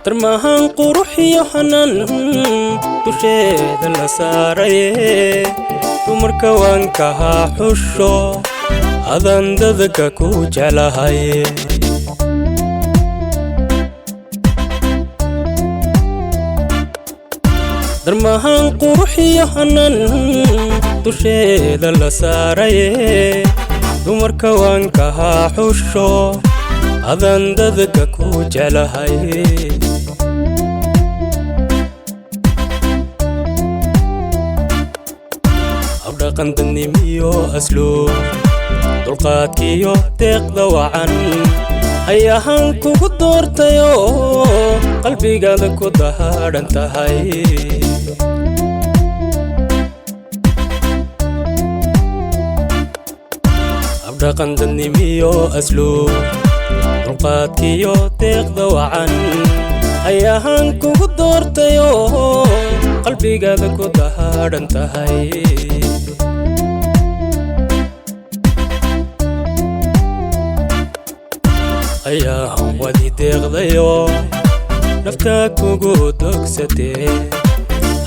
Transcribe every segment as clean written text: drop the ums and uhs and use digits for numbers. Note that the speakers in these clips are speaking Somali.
Darmahan quruxiyo xanan dusheeda la saaraye, dumarka waan kahaa xusho, adan dadka ku jeclahay. Darmahan quruxiyo xanan dusheeda la saaraye, dumarka waan kahaa xusho, adan dadka ku jeclahay. Habdhaqan dadnimiyo asluub, dulqaadkiyo deeqda wacan ayahan kugu doortayo, qalbigaada ku dahadhan tahay. Habdhaqan dadnimiyo asluub, dulqaadkiyo deeqda wacan ayahan kugu doortayo, qalbigaada ku dahadhan tahay. Ayaan wadi deeqdayo naftaa kugu dogsatee,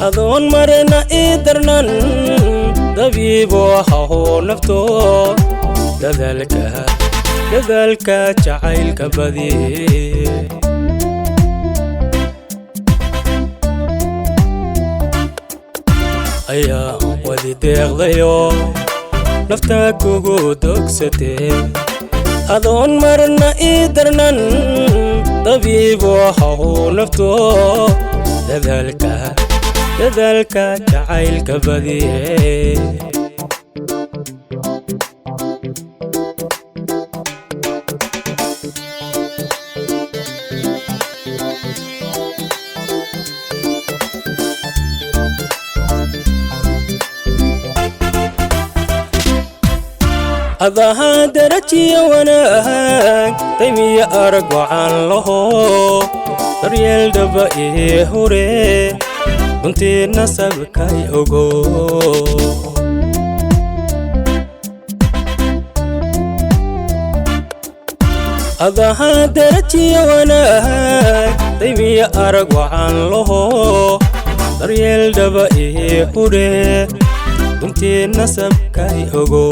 adoon marna ii darnan, dabiibo haho nafto, dadaalka dadaalka jacaylka badi. Ayaan wadi deeqdayo naftaa kugu dogsatee, adoon marna ii darnan, dabiibo haho nafto, dadaalka dadaalka jacaylka badiye. Adahaa darajiyo wanaag, daymiyo arag wacan laho, daryeel dhaba ii hure, runtii nasabkay ogo. Adahaa darajiyo wanaag, daymiyo arag wacan laho, daryeel dhaba ii hure, runtii nasabkay ogo.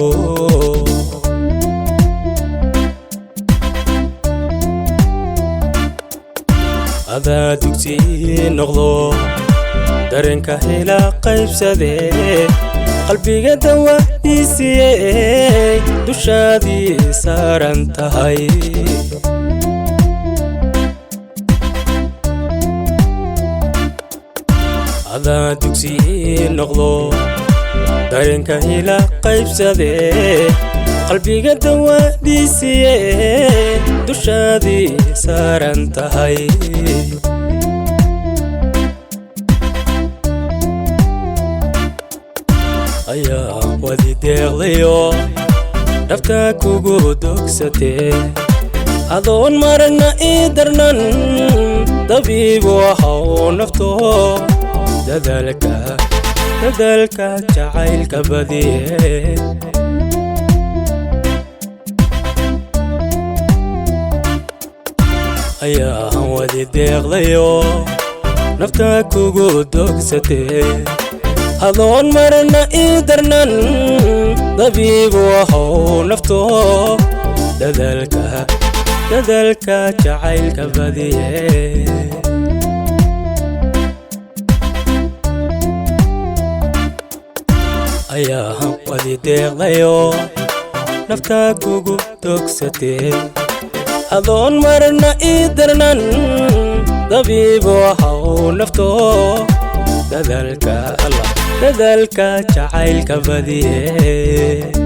Adaa dugsi noqdo dareenka hela qaybsadee, qalbiga dawaadiisiyey dushaadii saaran tahay. Adaa dugsi noqdo dareenka hela qaybsadee, qalbiga dawaadiisiyey dushaadii saaran tahay. Ayaa wadi deeqdayo dhabtaa kugu dogsatee, adoon marna ii darnan, dabiibo haw nafto, dadaalka dadaalka jacaylka badiye. Ayaan wadi deeqdayo naftaa kugu dogsatee, adoon marna ii darnan, dabiibo haw nafto, dadaalka dadaalka jacaylka badiye. Ayaan wadi deeqdayo naftaa kugu dogsatee, adoon marna ii darnan, dabiibo haw nafto, dadaalka Allah dadaalka jacaylka badiye.